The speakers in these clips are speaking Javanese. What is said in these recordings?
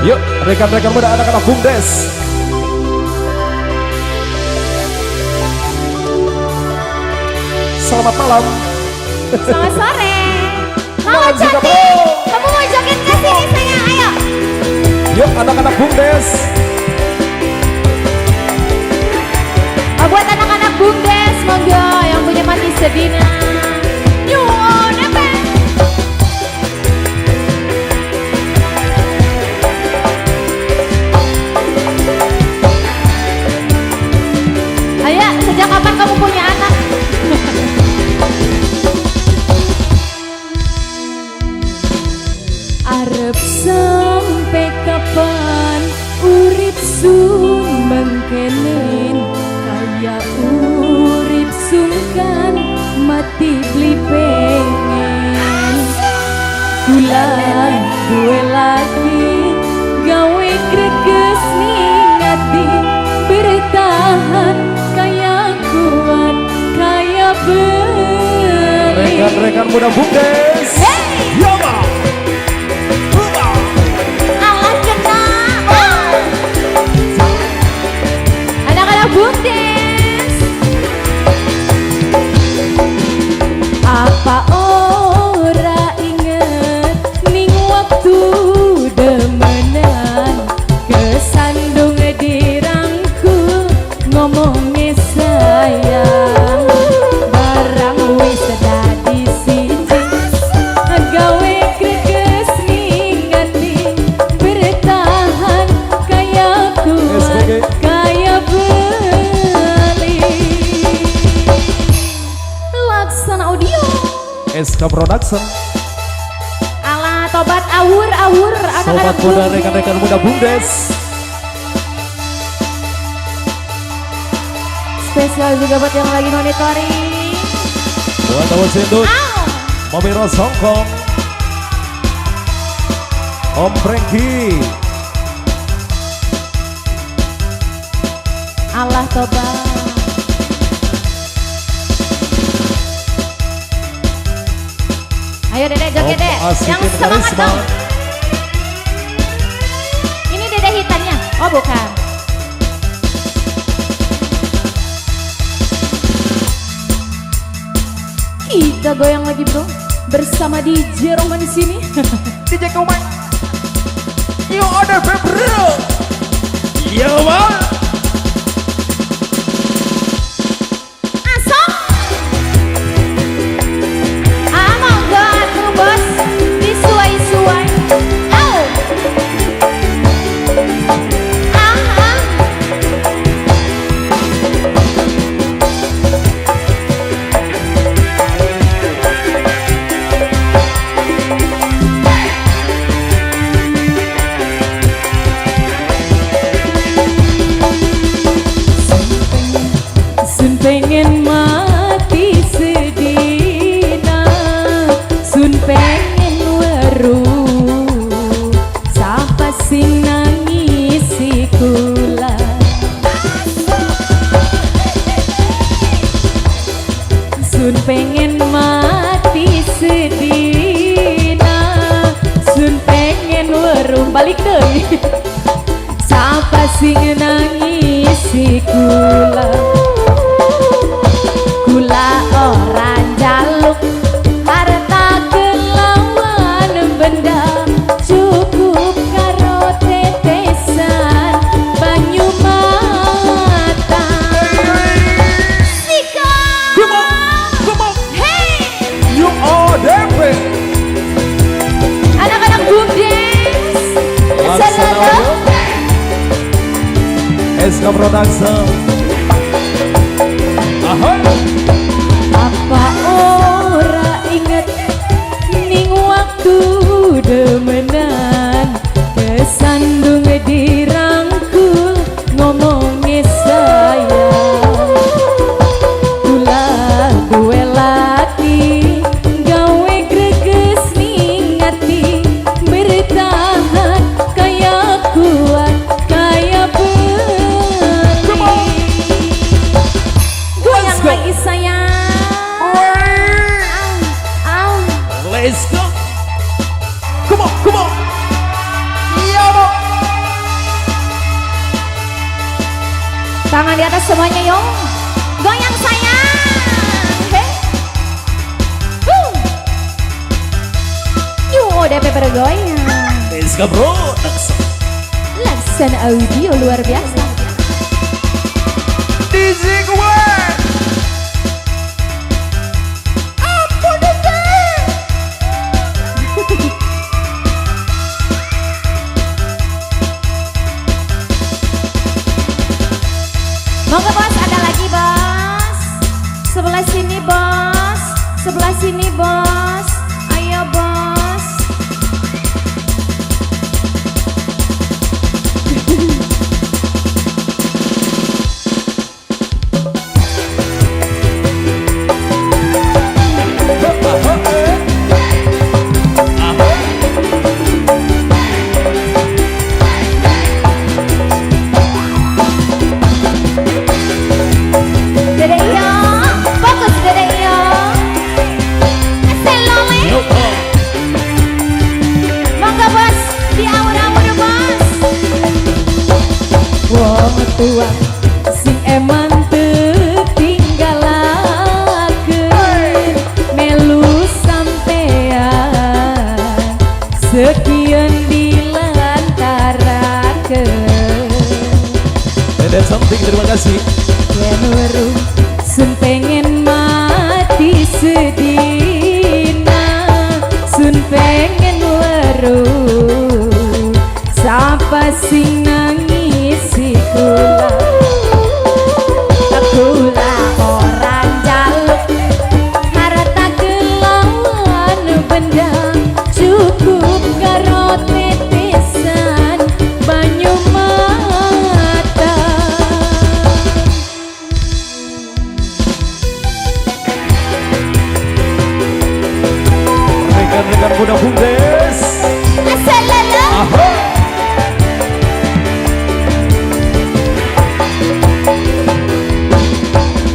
Yuk, rekan-rekan muda anak-anak BUMDes. Selamat malam. Selamat sore. Mama cantik, kamu mau joget nggak sini sayang? Ayo. Yuk anak-anak BUMDes. Oh, buat anak-anak BUMDes, monggo yang punya mati sedina. Ayo, sejak kapan kamu punya anak? Arep sampai kapan urip sun mengkenen, kaya urip sungkan mati beli pengen. Kula duwe lagi gawe greges ning ati, bertahan kaya kuat kaya beli. Rekan-rekan muda BUMDes. Hey! Yoma. Allah kena. Anak-anak BUMDes. Apa ora inget ning waktu demenan, kesandung dirangkul ngomongnya sayang, barang wis dadi siji gawe greges ning ati, bertahan kaya kuat kaya beli. Laksana Audio, SK Production. Ala tobat awur-awur anak-anak Sobat muda, rekan-rekan muda BUMDes. Spesial juga buat yang lagi monitoring. Buat Awal Sendut, Mami Ros Hongkong, Om Franky. Allah tobat. Ayo Dede joget deh, yang semangat dong. Ini Dede hitamnya, oh bukan. Kita goyang lagi bro, bersama DJ Rohman di sini. DJ Komang. Yo ada bro. Yo man. Asok. Ah monggo atuh bos, disuai-suai. Au. Ah ah. Sun pengen mati sedina, sun pengen weru, sapa sing nangisi kula. Sun pengen mati sedina, sun pengen weru, balik deui. Sapa sing nangisi kula. Kula ora njaluk harta kelawan benda, cukup karo tetesan banyu mata. Sika. Come on, come on. Hey, You ODP. Anak-anak BUMDes. Laksana Audio, SK Production. Ahoy. Apa ora inget ning waktu demenan, kesandung dirangkul ngomongnya sayang. Kula duwe laki gawe greges ning ati, bertahan kaya kuat kaya beli. Goyang Let's go. lagi sayang. Au, au. Let's go. Come on, come on. Yo. Tangan di atas semuanya yo. Goyang sayang. Hey. Woo. Yo, DP bergoyang. Deska Bro Laksa. Laksana audio luar biasa. DJ gue. Ampun DJ. Monggo bos, ada lagi bos. Sebelah sini bos, sebelah sini bos. Ayo bos. Dede iyo, fokus dede iyo. Selole. Yo, oh. Monggo bos, diawur-awur bos. Wong tua sing eman tinggalake melu sampean sekian dilantaraken. Dede cantik, terima kasih. Yen weruh sun pengen mati sedina, sun pengen weruh sapa sing nangisi kula. Kula ora njaluk harta kelawan benda, cukup karo tetesan banyu mata. Rekan-rekan muda Bumdes. Asalala. Aha.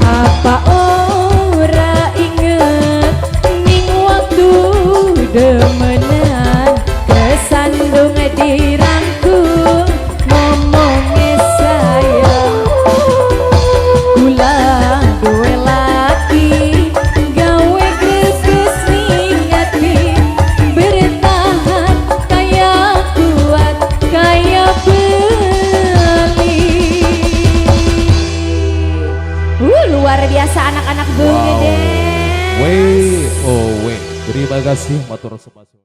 Apa ora inget ning waktu demenan kesandung dirangkul ngomongnya sayang. Kula duwe laki gawe greges ning ati, bertahan kaya kuat kaya beli. Luar biasa anak-anak Wow. Bumdes. W O W. Terima kasih matur sembah.